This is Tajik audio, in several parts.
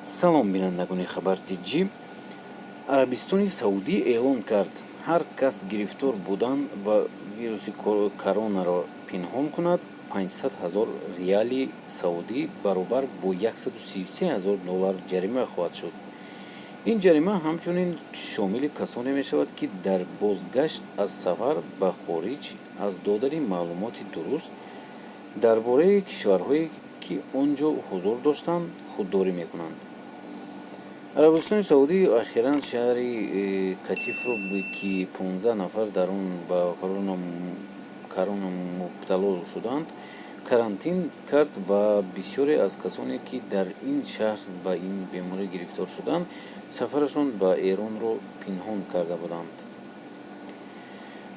Салом, бинандагони Хабар Тҷӣ. Арабистони Саудӣ эълон кард, ҳар кас гирифтор будан ва вируси коронаро пинҳон кунад, 500 ҳазор риали саудӣ, баробар бо 133 ҳазор доллар, ҷарима хоҳад шуд. Ин ҷарима ҳамчунин шомили касоне мешавад, ки дар бозгашт аз сафар ба хориҷ аз додани маълумоти дуруст дар бораи кишварҳое, ки он ҷо ҳузур доштанд, худдорӣ мекунанд. Арабистони Саудӣ ахиран шаҳри Катифро, ки 15 нафар дар он ба корона мубтало шуданд, карантин кард ва бисёре аз касоне, ки дар ин шаҳр ба ин беморӣ гирифтор шуданд, сафарашон ба Эронро пинҳон карда буданд.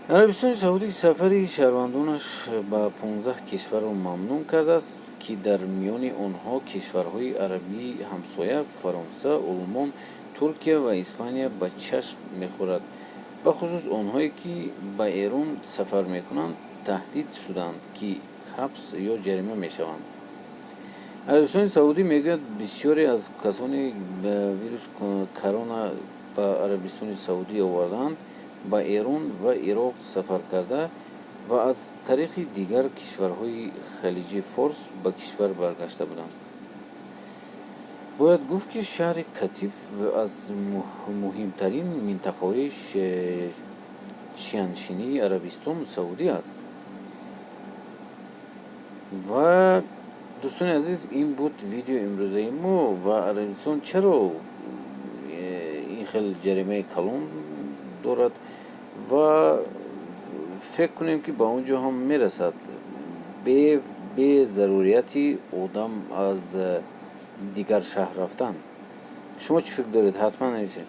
Арабистони Саудӣ сафари шаҳрвандонаш ба 15 кишварро мамнӯъ кардааст, ки дар миёни онҳо кишварҳои арабии ҳамсоя, Фаронса, Олмон, Туркия ва Испания ба чашм мехӯрад. Бахусус онҳое, ки ба Эрон сафар мекунанд, таҳдид шуданд, ки ҳабс ё ҷарима мешаванд. Арабистони Саудӣ мегӯяд, бисёре аз касоне ба вирус корона ба Арабистони Саудӣ овардаанд, ба Эрон ва Ироқ сафар карда ва аз тариқи дигар кишварҳои Халиҷи Форс ба кишвар баргашта буданд. Бояд гуфт, ки шаҳри Катиф аз муҳимтарин минтақаҳои шианшинии Арабистони Саудӣ аст. Ва, дӯстони азиз, ин буд видеои имрӯзаи мо. Ва Арабистон чаро ин хел ҷаримаи калон дорад ва фикр кунем, ки ба он ҷо ҳам мерасад, бе зарурияти одам аз дигар шаҳр рафтан. Шумо чӣ фикр доред, ҳатман нависед.